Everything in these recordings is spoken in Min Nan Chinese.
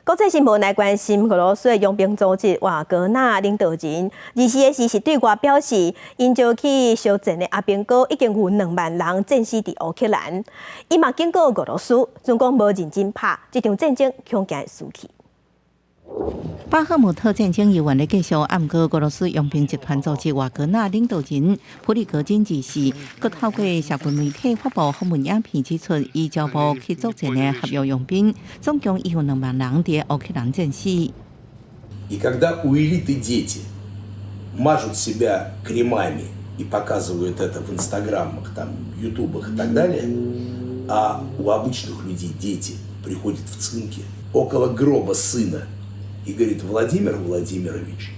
國際新聞來關心俄羅斯的傭兵組織瓦格納領導人，24時是對外表示，𪜶招去相戰的阿兵哥已經有2萬人戰死佇烏克蘭。伊嘛警告俄羅斯，如果無認真拍，這場戰爭恐驚會輸去。巴赫姆特戰爭猶原咧繼續，毋過俄羅斯傭兵集團組織瓦格納領導人普里戈金二四，閣透過社群媒體發布訪問影片，指出伊招募去作戰的合約傭兵，總共已有兩萬人佇烏克蘭戰死。 И когда у элиты дети мажут себя кремами и показывают это в инстаграмах, там, ютубах и так далее, а у обычных людей дети приходят в цинке около гроба сына и говорит: «Владимир Владимирович,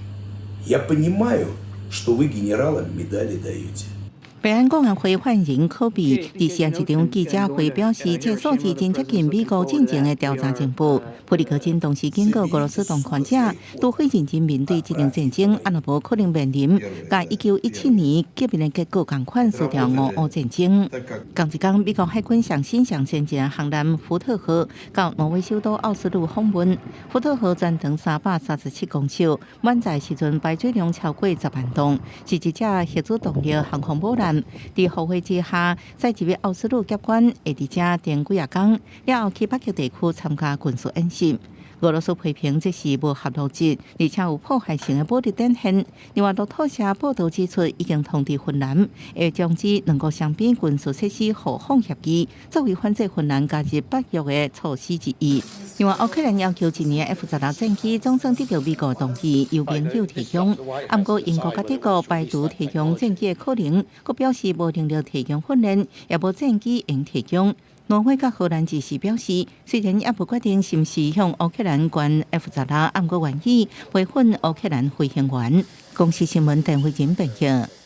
я понимаю, что вы генералам медали даете». 白安國安會發言人柯比佇四一場記者會表示，這數字真接近美國進前的調查情報。普里戈金同時警告俄羅斯當權者，除非認真面對這場戰爭，啊若無可能面臨佮1917年革命的結果仝款，輸掉俄烏戰爭。仝一工，美國海軍上新上先進航艦福特號到挪威首都奧斯陸訪問。福特號全長337公尺，滿載時陣排水量超過10萬噸，是一隻核子動力航空母艦。佇雨火之下，載入去奧斯陸峽灣，會佇遮停幾仔工，了後去北極地區參加軍事演習。俄羅斯批評這是無合邏輯，而且有破壞性的武力展現。另外，路透社報導指出，已經通知芬蘭，會終止兩國雙邊軍事設施互訪協議，作為反制芬蘭加入北約的措施之一。另外，烏克蘭要求一年 F-16戰機總算得到美國同意，由盟友提供。毋過英國佮德國排除提供戰機的可能，閣表示無能力提供訓練，也無戰機會提供。挪威佮荷蘭只是表示，雖然猶無決定是毋是向烏克蘭捐 F-16，毋過願意培訓烏克蘭飛行員。公視新聞鄧慧仁編譯。